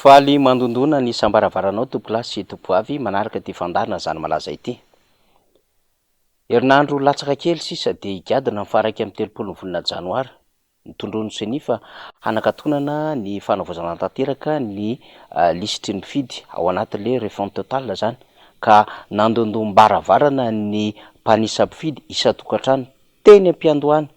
Faly mandondona ny isam-baravaranao tompokolahy sy tompovavy manaraka ity fandaharana zany malaza ity. Herinandro latsaka kely sisa dia higadona ny faha 31 ny volana janoary. Notondroin'ny Ceni fa hanakatonana ny fanavaozana tanteraka ny lisitry ny mpifidy ao anatin'ilay refonte totale izany ka nandondom-baravarana ny mpanisa mpifidy isan-tokantrano teny am-piandohana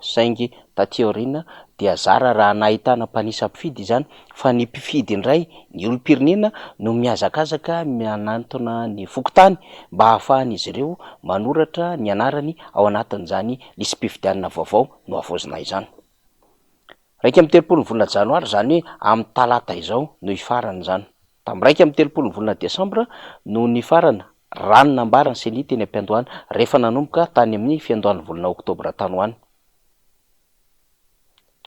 saingy taty aoriana dia zara raha nahitana mpanisa mpifidy izany fa ny mpifidy indray, ny olom-pirenena no mihazakazaka manantona ny fokontany mba hahafahan'izy ireo manoratra ny anarany ao anatin'izany lisi-pifidianana vaovao nohavaozina izany. 31 ny volana janoary, izany hoe amin'ny talata izao no hifarana izany. Tamin'ny 31 ny volana desambra no nifarana, raha ny nambaran'ny Ceni teny am-piandohana, rehefa nanomboka tany amin'ny fiandohan'ny volana oktobra tany ho any.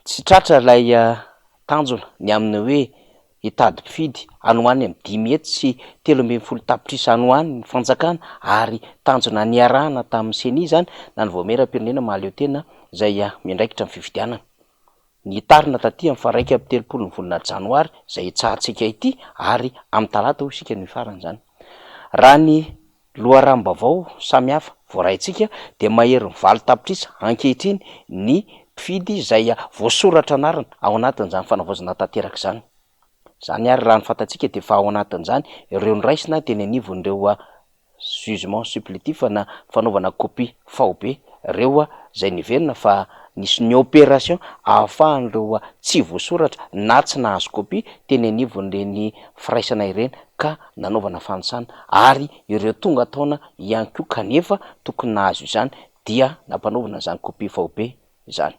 Tsy tratra ilay tanjona ny amin'ny hoe hitady mpifidy any ho any amin'ny 513 tapitrisa any ho any ny fanjakana ary tanjona niarahana tamin'ny Ceni izany na ny Vaomieram-pirenena mahaleo tena izay miandraikitra ny fifidianana. Nitarina taty amin'ny faha 31 ny volana janoary izay hitsahantsika ity ary amin'ny talata hoy isika no hifarana izany. Raha ny loharanom-baovao samihafa voaraintsika dia maherin'ny 8 tapitrisa ankehitriny ny mpifidy izay voasoratra anarana ao anatin'izany fanavaozana tanteraka izany. Izany ary raha ny fantatsika dia efa ao anatin'izany ireo noraisina teny anivon'ireo jugement supplétif na fanaovana copie faobe ireo izay niverina fa nisy ny opération ahafahan'ireo tsy voasoratra na tsy nahazo copie teny anivon'ireny firaisana ireny ka nanaovana fanisana ary ireo tonga taona ihany koa kanefa tokony nahazo izany dia nampanaovana izany copie faobe izany.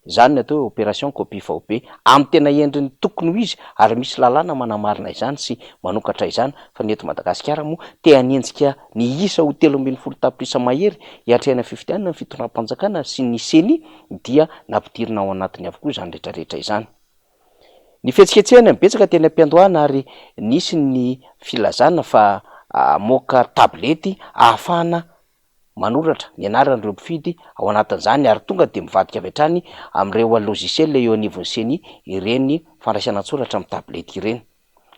Izany no atao hoe opération copie faobe amin'ny tena endriny tokony ho izy ary misy lalàna manamarina izany sy manokatra izany fa ny eto Madagasikara moa te hanenjika ny isa ho 13 tapitrisa mahery hiatrehana fifidianana ny fitondram-panjakana sy ny Ceni dia nampidirina ao anatiny avokoa izany rehetrarehetra izany. Ny fihetsiketsehana betsaka teny am-piandohana ary nisy ny filazana fa hamoaka tablety ahafahana manoratra ny anaran'ireo mpifidy ao anatin'izany ary tonga dia mivadika avy hatrany amin'ireo logiciel eo anivon'ny Ceni ireny fandraisana an-tsoratra amin'ny tablette ireny.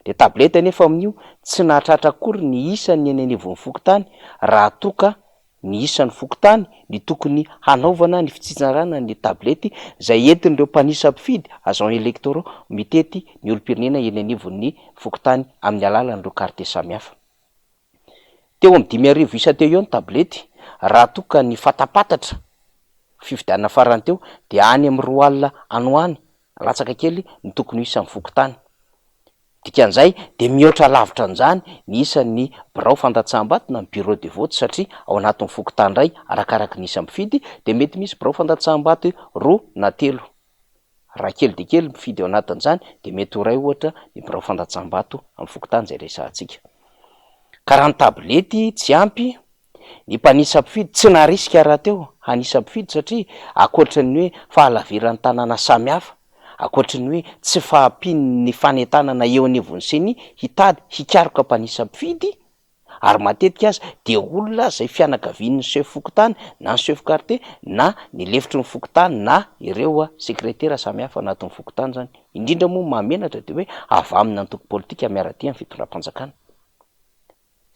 Ilay tablette anefa amin'io tsy nahatratra akory ny isan'ny eny anivon'ny fokontany raha toa ka ny isan'ny fokontany ny tokony hanaovana ny fitsinjarana ny tablette izay entin'ireo mpanisa mpifidy, agents électoraux, mitety ny olom-pirenena eny anivon'ny fokontany amin'ny alalan'ireo carte samihafa. Teo amin'ny 5000 isa teo eo ny tablety, raha toa ka ny fatapatatra fifidianana farany teo dia any amin'ny 20 any ho any latsaka kely ny tokony ho isan'ny fokontany. Dikan'izay dia mihoatra lavitra an'izany ny isan'ny birao fandatsaham-bato na ny bureau de vote satria ao anatin'ny fokontany iray arakaraky ny isan'ny mpifidy dia mety misy birao fandatsaham-bato roa na telo. Raha kely dia kely ny mpifidy ao anatin'izany dia mety ho iray ohatra ny birao fandatsaham-bato amin'ny fokontany izay resahantsika. Ka raha ny tablety tsy ampy, ny mpanisa mpifidy tsy naharisika rahateo hanisa mpifidy satria ankoatra ny hoe fahalaviran'ny tanàna samihafa, ankoatry ny hoe tsy fahampian'ny fanentanana eo anivon'ny Ceni hitady hikaroka mpanisa mpifidy, ary matetika aza dia olona izay fianakavian'ny chef fokontany na ny chef quartier na ny lefitry ny fokontany na ireo sekretera samihafa anatin'ny fokontany izany, indrindra moa ny mahamenatra dia hoe avy amin'ny antoko politika miara-dia amin'ny fitondram-panjakana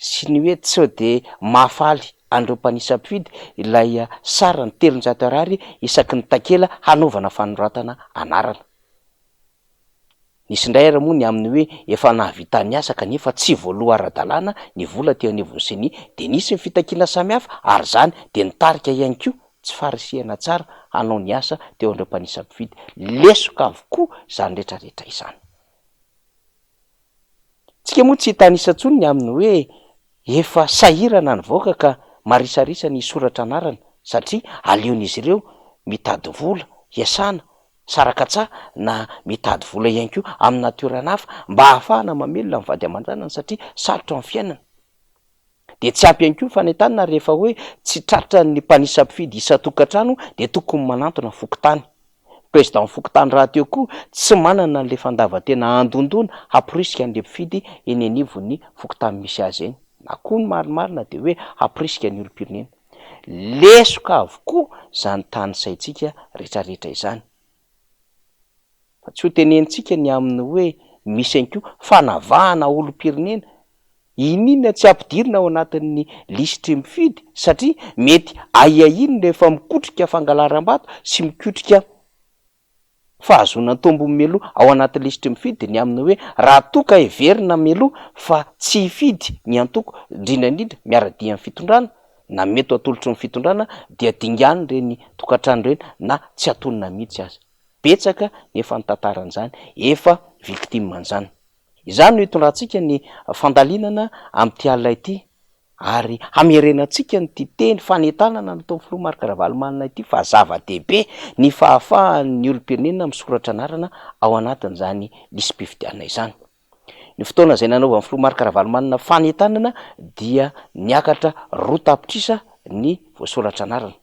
sy ny hoe tsy dia mahafaly an'ireo mpanisa mpifidy ilay sarany 300 ariary isaky ny takela hanaovana fanoratana anarana. Nisy indray ary moa ny amin'ny hoe efa nahavita ny asa kanefa tsy voaloa ara-dalàna ny vola teo anivon'ny Ceni dia nisy ny fitakiana samihafa ary izany dia nitarika ihany koa tsy faharisihana tsara hanao ny asa teo an'ireo mpanisa mpifidy. Lesoka avokoa izany rehetrarehetra izany. Tsika moa tsy hitanisa intsony ny amin'ny hoe efa sahirana ny vahoaka ka marisarisa ny hisoratra anarana satria aleon'izy ireo mitady vola hiasana sarakatsaha na mitady vola ihany koa amina toerana hafa mba hahafahana mamelona ny vady aman-janany satria sarotra ny fiainana. Dia tsy ampy ihany koa ny fanentanana rehefa hoe tsy tratran'ny mpanisa mpifidy isan-tokantrano dia tokony manantona fokontany. Ny président fokontany rahateo koa tsy manana an'ilay fandavan-tena handondona hamporisika an'ilay mpifidy eny anivon'ny fokontany misy azy eny. Na koa ny marimarina dia hoe hamporisika ny olom-pirenena. Lesoka avokoa izany tanisaintsika retraretra izany. Fa tsy ho tenenintsika ny amin'ny hoe Misy ihany koa fanavahana olom-pirenena iniana tsy ampidirina ao anatin'ny lisitry ny mpifidy satria mety ahiahiany rehefa mikotrika fangalaram-bato sy mikotrika fahazoana tombony mialoha ao anaty lisitry mifidy ny amin'ny hoe raha toa ka heverina mialoha fa tsy hifidy ny antoko indrindra indrindra miara-dia amin'ny fitondrana na mety ho atolotry ny fitondrana dia dingano ireny tokantrano ireny na tsy atonina mihitsy aza. Betsaka ny efa nitantara an'izany, efa victime an'izany. Izany no hitondrantsika ny fandalinana amin'ity alina ity ary hamerenantsika an'ity teny fanentanana nataon'ny filoha Marc Ravalomanana ity fa zava-dehibe ny fahafahan'ny olom-pirenena misoratra anarana ao anatin'izany lisi-pifidianana izany. Ny fotoana izay nanaovan'ny filoha Marc Ravalomanana fanentanana dia niakatra 2 tapitrisa ny voasoratra anarana.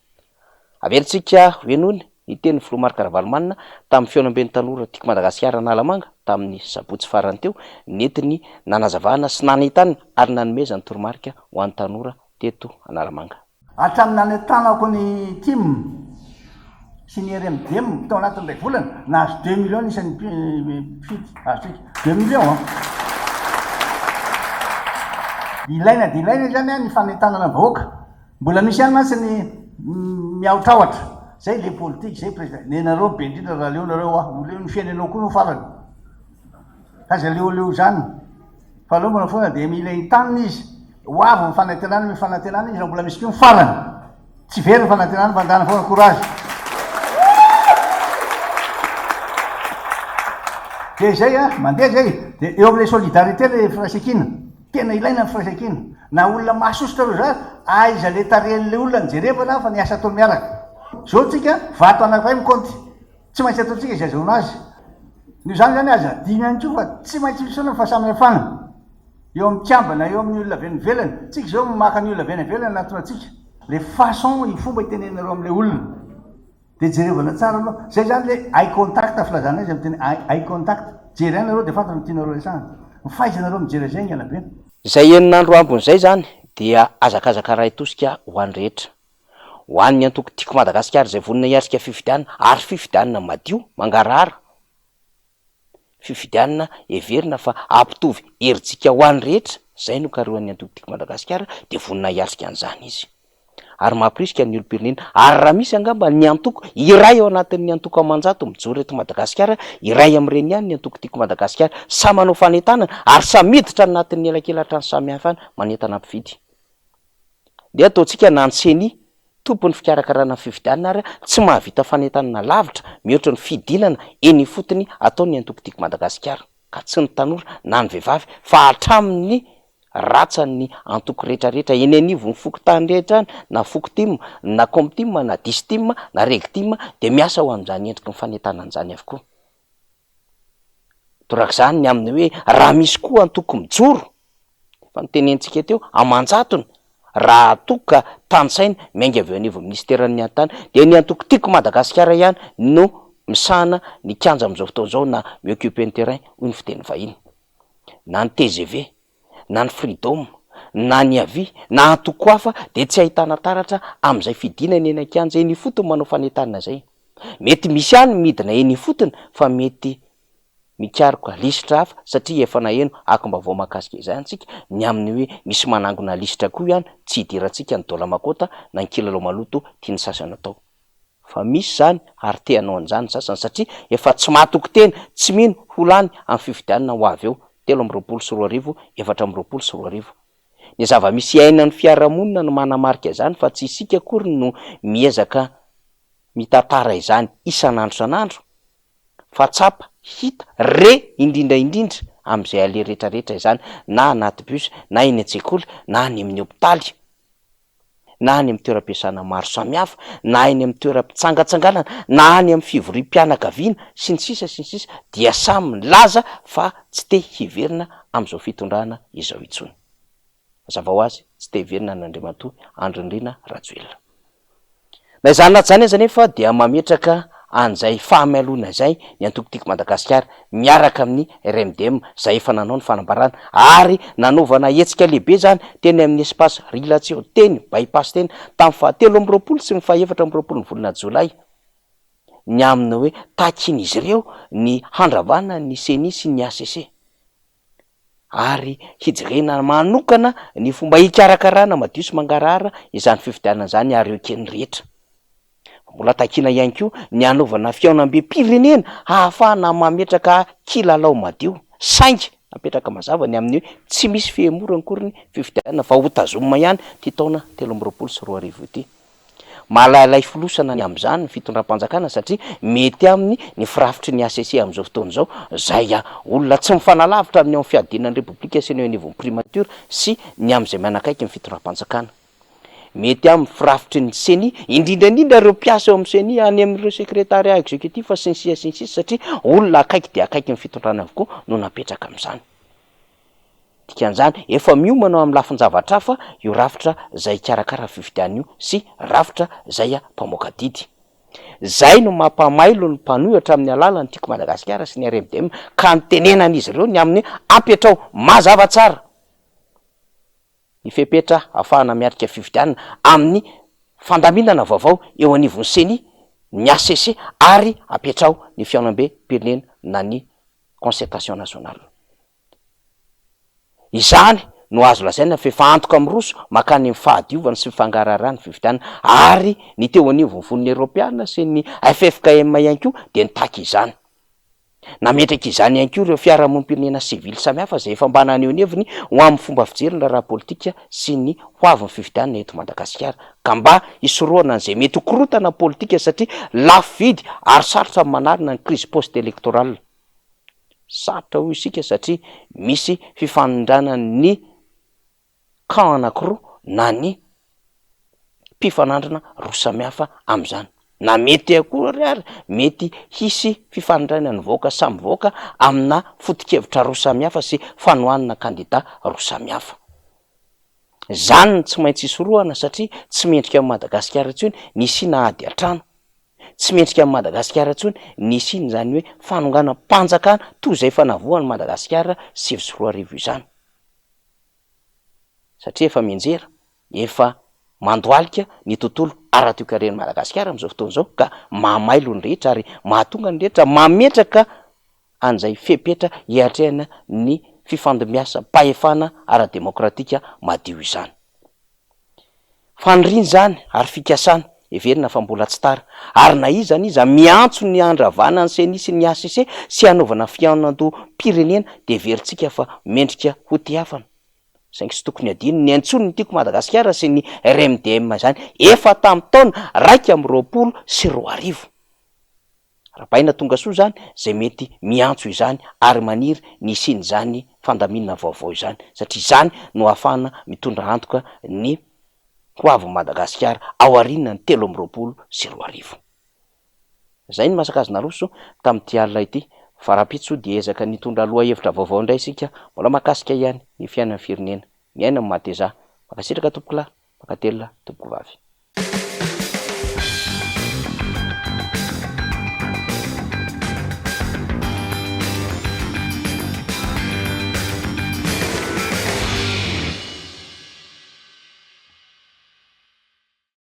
Averintsika ho henoina ny tenin'ny filoha Marc Ravalomanana tamin'ny fihaonamben'ny tanora Tiako Madagasikara Analamanga tamin'ny sabotsy farany teo, nentiny nanazavana sy nanentanana ary nanomezany toromarika ho an'ny tanora teto Analamanga. Hatramin'ny nanentanako ny tim sy ny RMDM tao anatin'ny iray volana, nahazo deux millions ny isan'ny mpifidy azontsika. Deux millions an! Ilaina dia ilaina izany ny fanentanana ny vahoaka. Mbola misy ihany mantsy ny miahotrahotra, zay le politique, zay président, nenareo be indrindra raha leo nareo aho, ho leo ny fiainanao koa no farany, k'aza leoleo zany, fa aleo mbola foana dia mila entanina izy, ho avy ny fanantenana, ny fanantenana izy raha mbola misy koa ny farany, tsy very ny fanantenana fa andana foana, courage. Dia izay a, mandeha zay, dia eo amin'ilay solidarité le firaisankina. Tena ilaina ny firaisankina. Na olona mahasosotra ireo zany, aiza le tarehin'le olona no jerevana fa ny asa atao miaraka. Zao tsika, vato anankiray mikaonty. Tsy maintsy ataontsika izay azahoana azy. Noho izany zany aza adino ihany koa fa tsy maintsy misy foana ny fahasamihafana eo amin'ny mpikambana, eo amin'ny olona avy any ivelany. Tsika izao maka ny olona avy any ivelany hanatona antsika. Le façon, io fomba itenenanareo amin'ilay olona. Dia jerevana tsara aloha. Zay zany le eye contact filazana izy amin'ny teny eye contact. Jery ihany nareo dia fantatra ny tianareo resahana. Ny fahaizanareo mijery an'izay haingana be. Izay enina andro ambiny izay izany dia hazakazaka iray tosika ho an'ny rehetra. Ho an'ny antoko Tiako Madagasikara izay vonona hiatrika fifidianana ary fifidianana madio, mangarahara. Fifidianana heverina fa hampitovy herijika ho an'ny rehetra, izay no karohan'ny antoko Tiako Madagasikara dia vonona hiatrika an'izany izy. Ary mampirisika ny olom-pirenena, ary raha misy angamba ny antoko iray ao anatin'ny antoko aman-jato mijoro eto Madagasikara, iray amin'ireny ihany ny antoko Tiako Madagasikara, samy manao fanentanana ary samy miditra anatin'ny elakelatrano samihafa any manentana mpifidy. Ndeha ataontsika na ny Ceni, tompon'ny fikarakarana ny fifidianana ary tsy mahavita fanentanana lavitra mihoatra ny fidinana eny ifotony ataon'ny antoko Tiako Madagasikara, ka tsy ny tanora na ny vehivavy fa hatramin'ny ratsan'ny antoko rehetrarehetra eny anivon'ny fokontany rehetra any na fokotim na comtim na distim na regtim dia miasa ho amin'izany endriky ny fanentanana izany avokoa. Torak'izany ny amin'ny hoe raha misy koa antoko mijoro, efa notenenintsika teo, aman-jatony, raha toa ka tantsaina miainga avy eo anivon'ny minisiteran'ny Atitany, dia ny antoko Tiako Madagasikara ihany no misahana ny kianja amin'izao fotoana izao na mi-occuper ny terrain hoy ny fiteny vahiny. Na ny tgv, na ny Freedom, na ny avi, na antoko hafa dia tsy ahitana taratra amin'izay fidinana eny an-kianja eny ifotony manao fanentanana izay. Mety misy ihany midina eny ifotony fa mety mikaroka lisitra hafa satria efa naheno akom-baovao mahakasika izany isika ny amin'ny hoe misy manangona lisitra koa ihany tsy hidirantsika ny dola-makota na ny kilalao maloto tian'ny sasany atao. Fa misy izany ary te hanao an'izany ny sasany satria efa tsy mahatoky tena, tsy mino ho lany amin'ny fifidianana ho avy eo, 2023, 2024. Ny zava-misy iainan'ny fiarahamonina no manamarika izany fa tsy isika akory no miezaka mitantara izany isan'andro isan'andro fa tsapa, hita, re indrindra indrindra amin'izay aleha rehetrarehetra izany na anaty bus na eny an-tsekoly na any amin'ny hopitaly. na any amin'ny toeram-piasana maro samihafa, na eny amin'ny toeram-pitsangatsanganana, na any amin'ny fivoriam-pianakaviana, sy ny sisa sy ny sisa, dia samy milaza fa tsy te hiverina amin'izao fitondrana izao intsony. Mazava ho azy, tsy te hiverina an'Andriamatoa Andry Nirina Rajoelina. Na izany na tsy izany aza anefa dia mametraka an'izay fahamailona izay ny antoko Tiako Madagasikara miaraka amin'ny RMDM izay efa nanao ny fanambarana ary nanaovana hetsika lehibe izany teny amin'ny espace Rilatseo teny By-pass teny tamin'ny faha 23 sy ny faha 24 ny volana jolay. ny amin'ny hoe takian'izy ireo ny handravana ny Ceni sy ny HCC ary hijerena manokana ny fomba hikarakarana madio sy mangarahara izany fifidianana izany ary eken'ny rehetra. Mbola takiana ihany koa ny hanaovana fihaonambem-pirenena hahafahana mametraka kilalao madio saingy napetraka mazava ny amin'ny hoe tsy misy fihemorana akory ny fifidianana fa hotazomina ihany ity taona 2023 ity. Malailay filosana ny amin'izany ny fitondram-panjakana satria mety aminy ny firafitry ny HCC amin'izao fotoana izao izay olona tsy mifanalavitra amin'ny ao amin'ny fiadiana ny Repoblika sy ny eo anivon'ny Primature sy ny amin'izay manakaiky ny fitondram-panjakana. Mety amin'ny firafitry ny Ceni, indrindra indrindra ireo mpiasa eo amin'ny Ceni any amin'ireo secrétariat exécutif sy ny sisa sy ny sisa satria olona akaiky dia akaiky ny fitondrana avokoa no napetraka amin'izany. Dikan'izany, efa miomana amin'ny lafin-javatra hafa io rafitra izay hikarakara fifidianana io sy rafitra izay mpamoaka didy. Izay no mampamailo ny mpanohitra amin'ny alalan'ny Tiako Madagasikara sy ny RMDM ka nitenenan'izy ireo ny amin'ny hoe apetraho mazava tsara ny fepetra ahafahana miatrika fifidianana amin'ny fandaminana vaovao eo anivon'ny Ceni, ny HCC ary apetraho ny fihaonambe-pirenena na ny concertation nationale. Izany no azo lazaina fa efa antoka miroso mankany amin'ny fahadiovana sy fangaraharahan'ny fifidianana ary ny teo anivon'ny Vondrona Eoropeana sy ny ffkm ihany koa dia nitaky izany. Nametraka izany ihany koa ireo fiarahamonim-pirenena sivily samihafa izay efa mba naneho ny heviny ho amin'ny fomba fijery ny raharaha politika sy ny hoavin'ny fifidianana eto Madagasikara ka mba hisorohana an'izay mety ho korontana politika satria lafo vidy ary sarotra ny manarina ny crise post-électorale. Sarotra hoy isika satria misy fifanindranan'ny camp anankiroa na ny mpifanandrina roa samihafa amin'izany. Na mety akory ary mety hisy fifanindranan'ny vahoaka samy vahoaka amina foto-kevitra roa samihafa sy fanohanana kandida roa samihafa. Izany no tsy maintsy hisorohana satria tsy mendrika an'i Madagasikara intsony ny hisiana ady an-trano. Tsy mendrika an'i Madagasikara intsony ny hisian'izany hoe fanonganam-panjakana toy izay efa navoan'i Madagasikara 2009 izany. Satria efa mianjera, efa mandohalika ny tontolo ara-toekaren'i Madagasikara amin'izao fotoana izao ka mahamailo ny rehetra ary mahatonga ny rehetra mametraka an'izay fepetra hiatrehana ny fifandimbiasam-pahefana ara-demokratika madio izany. Faniriana izany ary fikasana, heverina fa mbola tsy tara. Ary na iza n'iza miantso ny handravana ny Ceni sy ny HCC sy hanaovana fihaonandoham-pirenena dia heverintsika fa mendrika ho tiavana. Saingy tsy tokony hadino ny niantsoan'ny Tiako Madagasikara sy ny RMDM izany efa tamin'ny taona 2021. Arahabaina tonga soa izany izay mety miantso izany ary maniry ny hisian'izany fandaminana vaovao izany satria izany no ahafahana mitondra antoka ny ho avin'i Madagasikara aorian'ny 2023. Izay ny masaka azo naroso tamin'ity alina ity fa rahampitso dia hiezaka ny hitondra lohahevitra vaovao indray isika mbola mahakasika ihany ny fiainan'ny firenena. Miaina ny mahatezà. Mankasitraka tompokolahy, mankatelina tompokovavy.